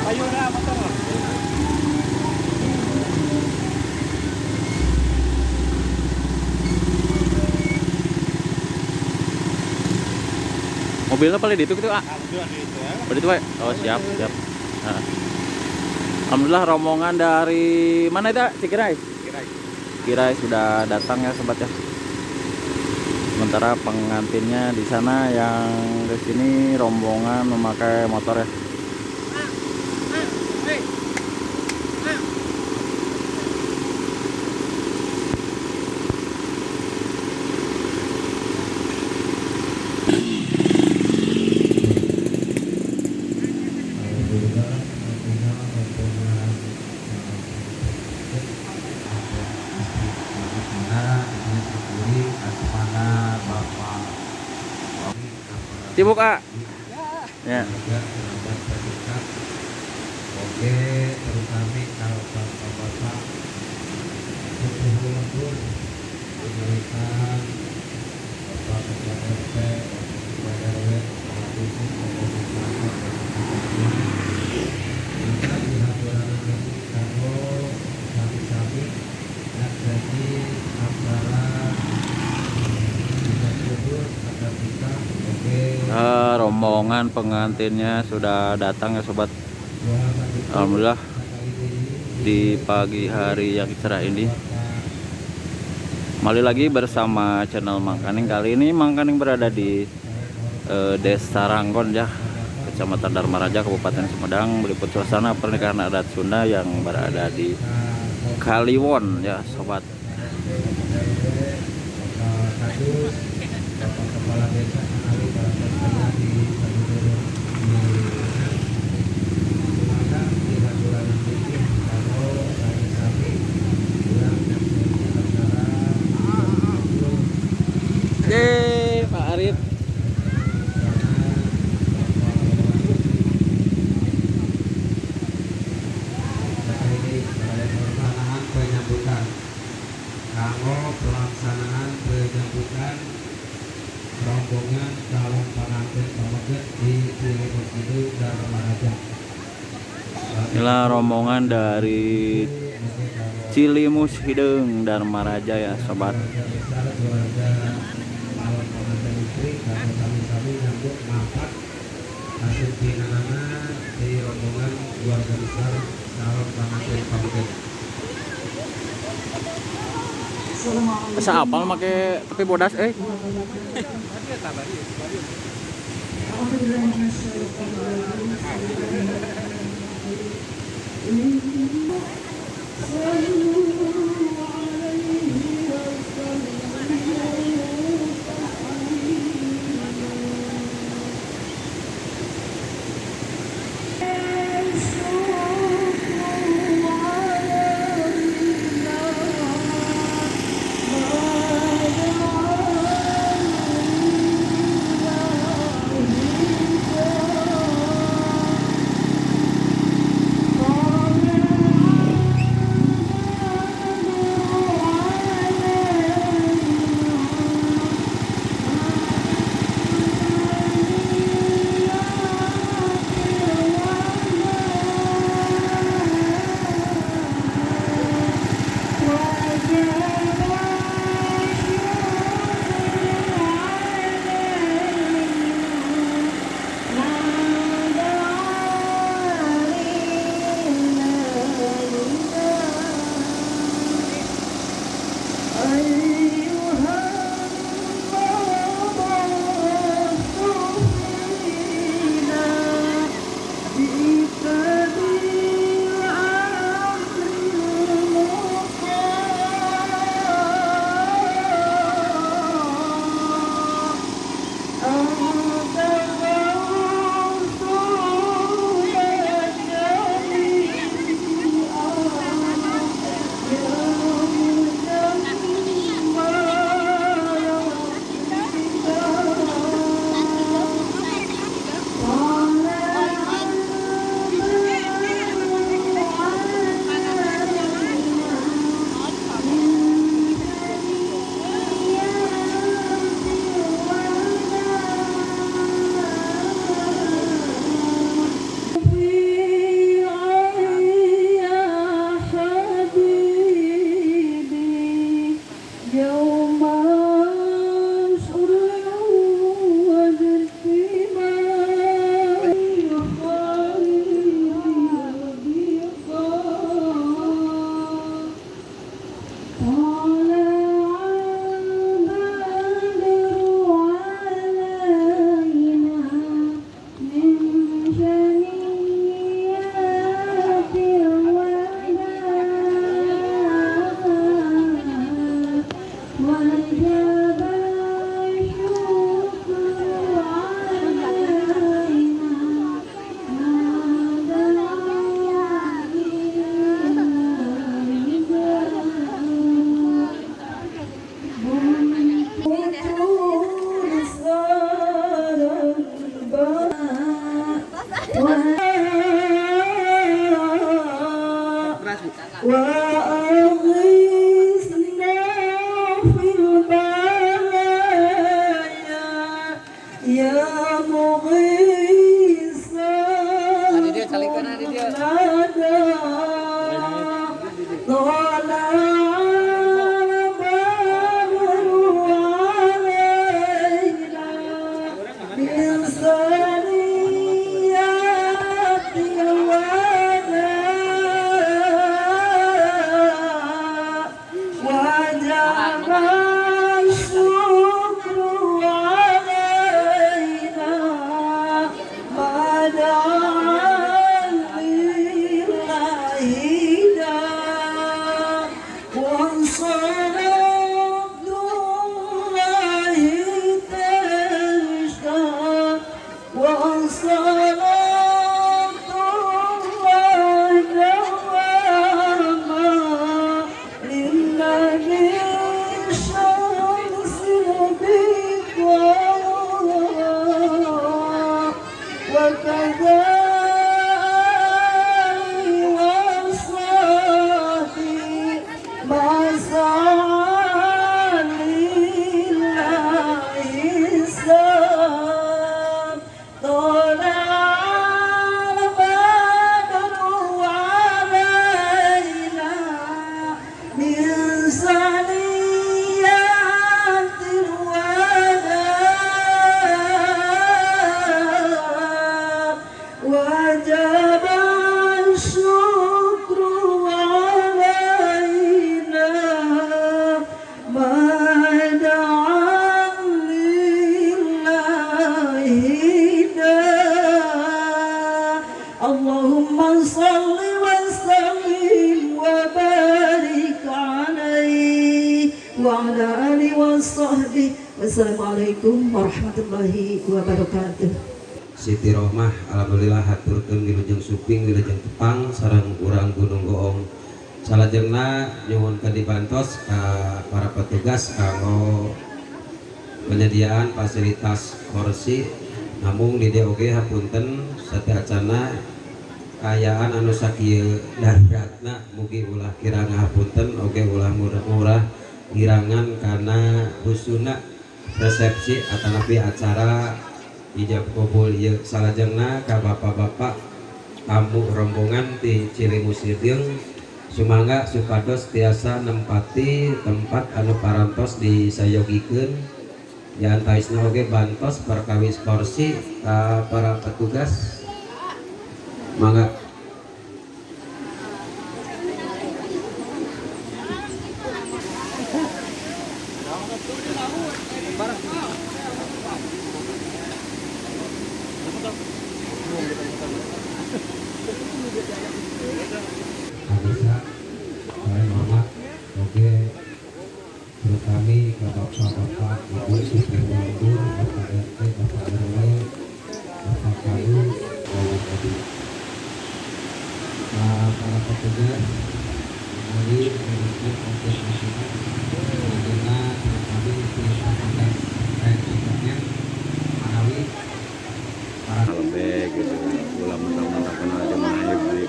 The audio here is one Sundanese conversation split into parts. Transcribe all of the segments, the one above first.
Ayun na motor. Mobilnya paling di itu gitu, ah. Alhamdulillah di itu ya. Oh, itu, Pak? Oh, siap, siap. Nah. Alhamdulillah rombongan dari mana itu, Cikirai? Cikirai. Cikirai sudah datang ya, sobat ya. Sementara pengantinnya di sana, yang ke sini rombongan memakai motor ya. Sibuk, ah. Ya. Oke, terutama kalau bapak-bapak lembur memberikan bapak ketua RT, bapak ketua RW, kepala dusun, tokoh masyarakat, dan sebagainya. Maka dihaturanan lagi kalau sami-sami jadi antara kita kubur atau kita oke. Rombongan pengantinnya sudah datang ya sobat. Alhamdulillah di pagi hari yang cerah ini kembali lagi bersama channel Mang Kaning. Kali ini Mang Kaning berada di Desa Ranggon ya, Kecamatan Darmaraja, Kabupaten Sumedang, meliput suasana pernikahan adat Sunda yang berada di Kaliwon ya sobat. Bapak Kepala Desa Kenali para di Yeay, Pak Arif. Pelaksanaan penyambutan. Kanggo pelaksanaan penyambutan rombongan calon pengantin pameget di Cilegon Kidul Darmaraja. Inilah rombongan dari Cilimus Hideung Darmaraja ya sobat. Keluarga besar, keluarga calon pengantin istri kanggo sami-sami nyambut mapak kasumpinganana di rombongan keluarga besar calon pengantin pameget. Asa apal make tapi bodas eh. Allahumma salli wa sallim wa barik alaihi wa ala alihi wa sahbihi. Wassalamualaikum warahmatullahi wabarakatuh. Siti Rohmah, alhamdulillah haturkeun wilujeng suping wilujeng tepang sareng urang Gunung Goong. Salajengna nyuhun dibantos ka para petugas kanggo penyediaan fasilitas kursi, namung di dieu oge hapunten sateuacana kaayaan anu sakieu daruratna, mugi ulah kirang hapunten oge ulah murah ngirangan kana husuna resepsi atanapi acara ijab kabul ieu. Salajengna ka bapak-bapak tamu rombongan ti Cilimusideung sumangga supados tiasa nempati tempat anu parantos disayogikeun, diantawisna oge bantos perkawis kursi ka para petugas. Mangga. Bisa saya hormat oke terutama ke bapak-bapak, ibu supir lembur, bapak RT, bapak RW, bapak KU, bapak Edi, para petugas dari manajemen konfirmasi karena kami petugas tekniknya Manawi para lembek gitu ulah mentang-mentang kenal jemaah beli.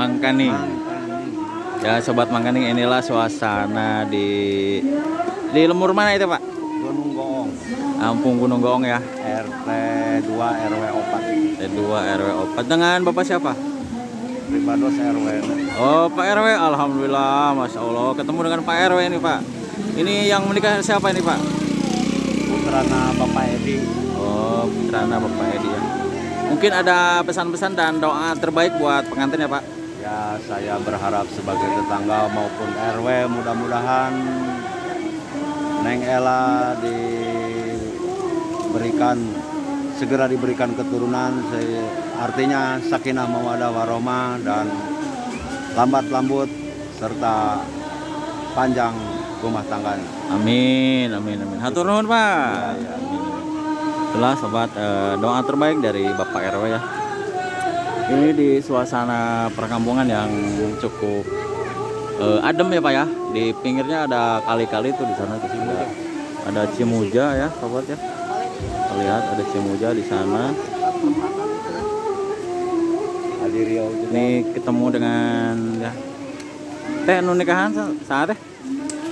Mangkaning. Ya sobat Mangkaning, inilah suasana di lemur mana itu Pak? Gunung Goong. Kampung Gunung Goong ya. RT 2 RW 4. RT 2 RW 4. Dengan Bapak siapa? Pribados RW. Oh Pak RW, alhamdulillah, masya Allah ketemu dengan Pak RW ini Pak. Ini yang menikah siapa ini Pak? Putrana Bapak Edi. Oh putrana Bapak Edi ya. Mungkin ada pesan-pesan dan doa terbaik buat pengantin ya Pak? Ya, saya berharap sebagai tetangga maupun RW mudah-mudahan Neng Ella diberikan, segera diberikan keturunan, artinya sakinah mawadah warahmah dan lambat lambut serta panjang rumah tangganya. Amin, amin, amin. Hatur nuhun Pak. Ya, ya. Itulah sobat, doa terbaik dari Bapak RW ya. Ini di suasana perkampungan yang cukup Adem ya Pak ya. Di pinggirnya ada kali-kali tuh di sana tuh ada Cimuja ya sobat ya. Terlihat ada Cimuja di sana. Ini ketemu dengan ya. Teh nu nikahan saha teh?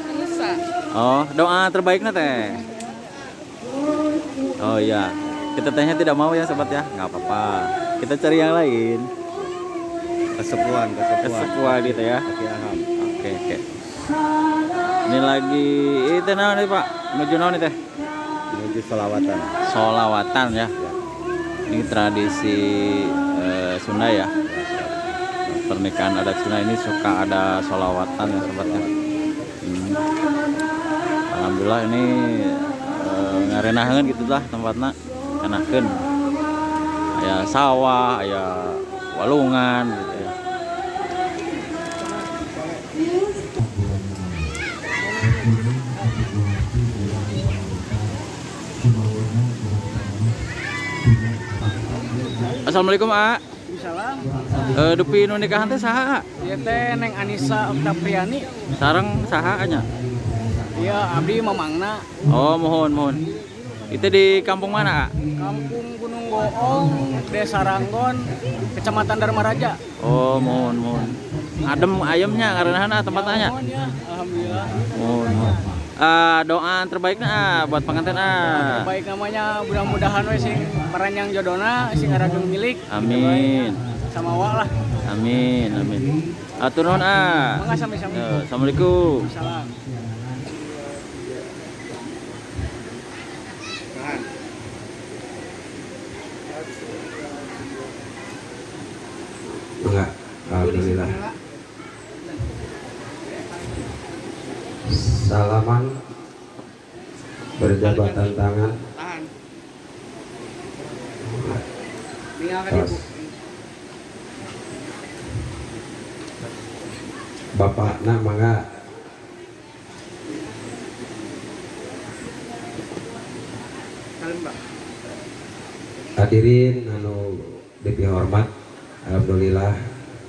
Anissa. Oh, doa terbaiknya teh. Oh iya, kita tehnya tidak mau ya sobat ya, nggak apa-apa. Kita cari yang lain. Kesepuan, kesepuan. Kesepuan gitu ya. Oke, aham. Oke. Ini lagi itu naon nih Pak? Menuju naon nih teh? Menuju solawatan. Solawatan ya. Ya. Ini tradisi Sunda ya. Pernikahan adat Sunda ini suka ada solawatan ya sobat ya. Alhamdulillah ini ngarenaheun gitu lah tempatnya, enakeun. Aya sawah, aya walungan gitu ya. Assalamualaikum A. Salam. Dupi nu nikahan teh saha? Ieu teh Neng Anissa Oktapriani. Sareng saha nya? Iya, abdi mamangna. Oh, mohon mohon. Itu di kampung mana, A? Kampung Gunung Goong, Desa Ranggon, Kecamatan Darmaraja. Oh, mohon mohon. Adem ayemnya karena tempatnya. Mohon ya, alhamdulillah. Mohon mohon. Doa terbaiknya buat pengantin Terbaik namanya mudah-mudahan we sing paranjang jodona sing arageng milik. Amin. Sama wa lah. Amin amin. Atur nuhun Mangga sami-sami. Assalamualaikum. Salam. Enggak, alhamdulillah. Salaman, berjabatan tangan. Tos. Bapakna mangga. Hadirin anu dipihormat, alhamdulillah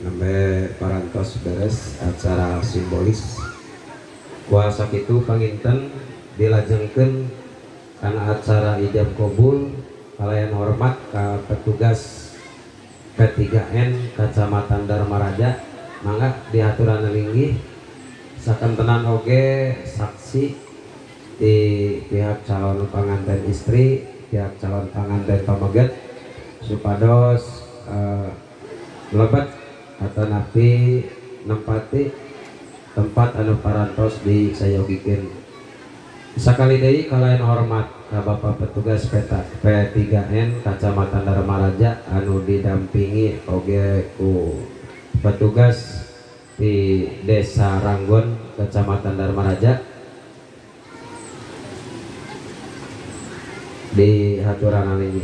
nembe parantos beres acara simbolis. Kuasa kitu panginten dilajengkeun kana acara ijab kabul kalayan hormat ka petugas P3N Kecamatan Darmaraja, mangga diaturan linggih sakentenan oge saksi di pihak calon pengantin istri, pihak calon pengantin pameget supados mlebet atau napi nempati tempat anu parantos disayogikeun. Sakali deui kalayan hormat ka Bapak petugas P3N Kecamatan Darmaraja anu didampingi oge ku petugas di Desa Ranggon Kecamatan Darmaraja di haturan ini.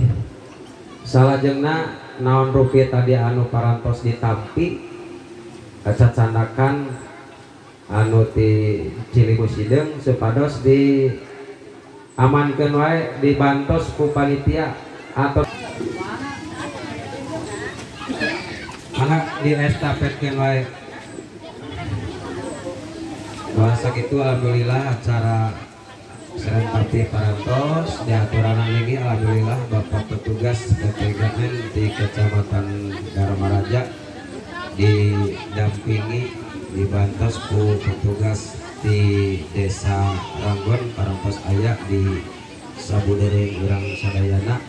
Salajengna naon rupi tadi anu parantos ditampi kacacandakan anu ti Ciliwung Sideung supados di amankeun wae dibantos ku panitia atau mangga diestafetkeun wae. Bahasa kitu alhamdulillah acara Serempati parantos diaturan lagi alhamdulillah Bapak petugas P3N di Kecamatan Darmaraja didampingi dibantos ku petugas di Desa Ranggon parantos aya di sabudeureun urang sadayana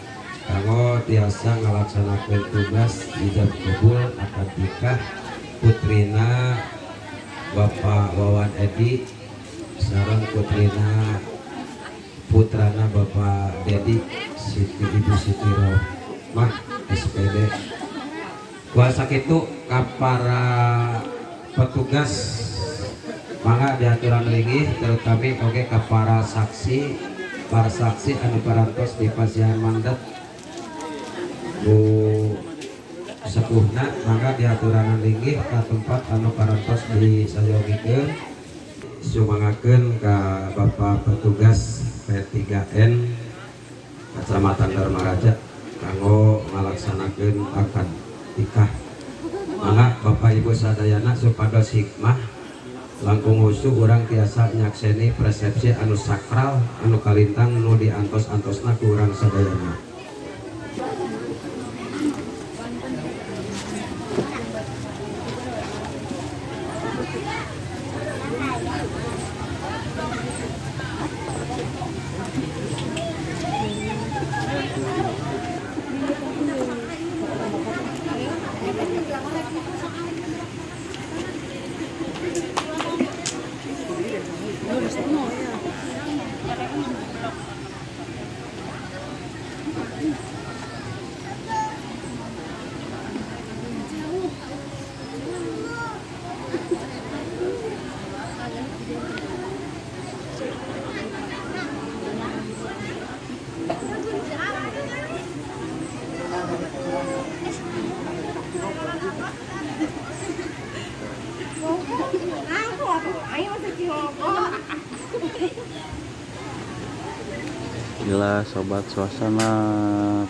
kanggo tiasa ngalaksanakeun tugas ijab kabul akad nikah putrina Bapak Wawan Edi sareng putrina putrana Bapak Dedi Siti Ibu Siti Rohmah SPD. Kuasa kitu ka para petugas mangga diaturan linggih terutama oge ka para saksi anu parantos di pasihan mandat ku sepuhna mangga diaturanan linggih ka tempat anu parantos disayogikeun. Sumangakeun ka Bapak petugas P3N Kecamatan Darmaraja kanggo ngalaksanakeun akad nikah. Mangga Bapak Ibu sadayana supados hikmah Langkung khusyuk urang tiasa nyakseni persepsi anu sakral anu kalintang nu diantos-antosna ku urang sadayana. Inilah sobat suasana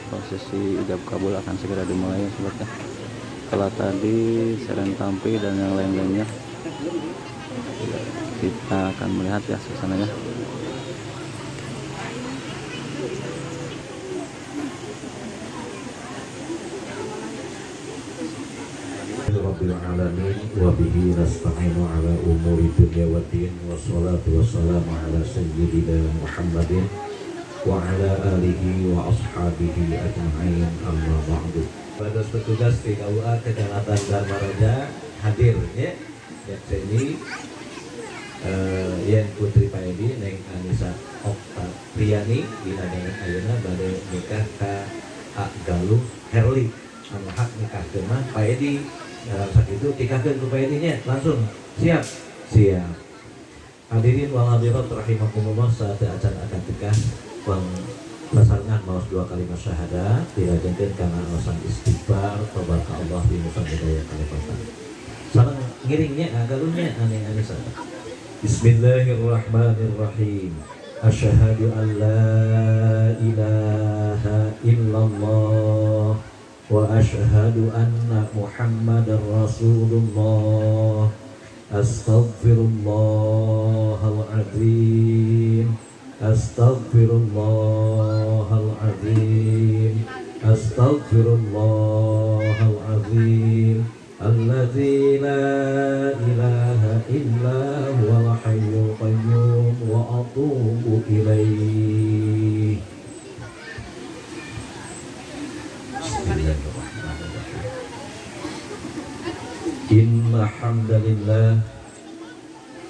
prosesi ijab kabul akan segera dimulai ya sobat ya. Setelah tadi seren tampi dan yang lain-lainnya, kita akan melihat ya suasananya. Rabbil alamin wa bihi nasta'inu ala umuri dunya waddin, wassalatu wassalamu ala sayyidina Muhammadin wa ala alihi wa ashabihi ajma'in, amma ba'du. Bagus petugas di KUA Kecamatan Darmaraja hadir ya, yakni Yen Putri Paedi Neng Anissa Oktaviani dina danget ayeuna bade nikah ka A Galuh Herli anu hak nikahkeun mah Pak Edi. Dalam sakitu tikahkeun ku Pak Edi nya langsung siap siap. Hadirin wal hadirat rahimakumullah, saat acan akan tikah sasarengan maos dua kalimat syahadat dilajengkeun kana alasan istighfar tobat ka Allah di nusa budaya kalepatan. Sareng ngiringnya agaluhnya aneh-aneh saja. Bismillahirrahmanirrahim. Asyhadu an la ilaha illallah wa asyhadu anna Muhammadar Rasulullah. Astaghfirullahal azim. Astaghfirullahal azim. Astaghfirullahal azim. Alladzi la ilaha illa huwal hayyul qayyum wa atubu ilaih. Bismillahirrahmanirrahim. Inna hamdalillah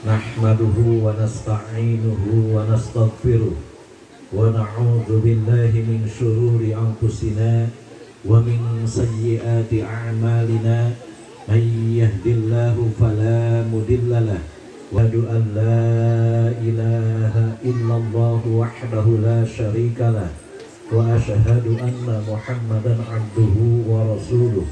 nahmaduhu wa nasta'inuhu wa nastaghfiruh wa na'udzu billahi min syururi anfusina wa min sayyiati a'malina. Man yahdihillahu fala mudilla lahu wa asyhadu an la ilaha illallah wahdahu la syarika lah wa asyhadu anna Muhammadan abduhu wa rasuluh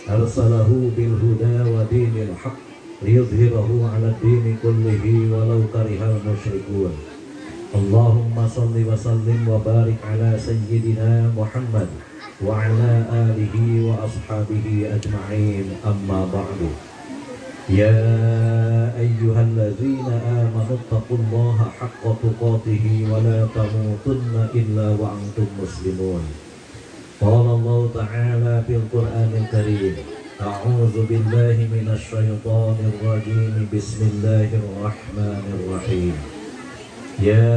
arsalahu bil huda wa dinil haqq liyudhhirahu 'ala dini kullihi walau karihal musyrikun. Allahumma salli wa sallim wa barik ala sayyidina Muhammad wa ala alihi wa ashabihi ajma'in, amma ba'du. Ya ayyuhallazina amanu taqullaha haqqa tuqatih wa la tamutunna illa wa antum muslimun. Qala Allah ta'ala fil Qur'anil Karim, a'udzu billahi minasy syaithanir rajim, bismillahirrahmanirrahim. Ya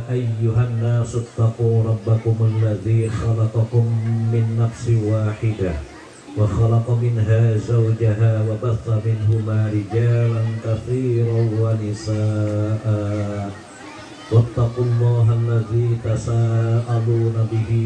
ayyuhan nasu taqu rabbakumul ladzi khalaqakum min nafsin wahidah wa khalaqa minha zawjaha wa batha minhuma rijalan katsiran wa nisaa. Wattaqullaha allazi tasaaluna bihi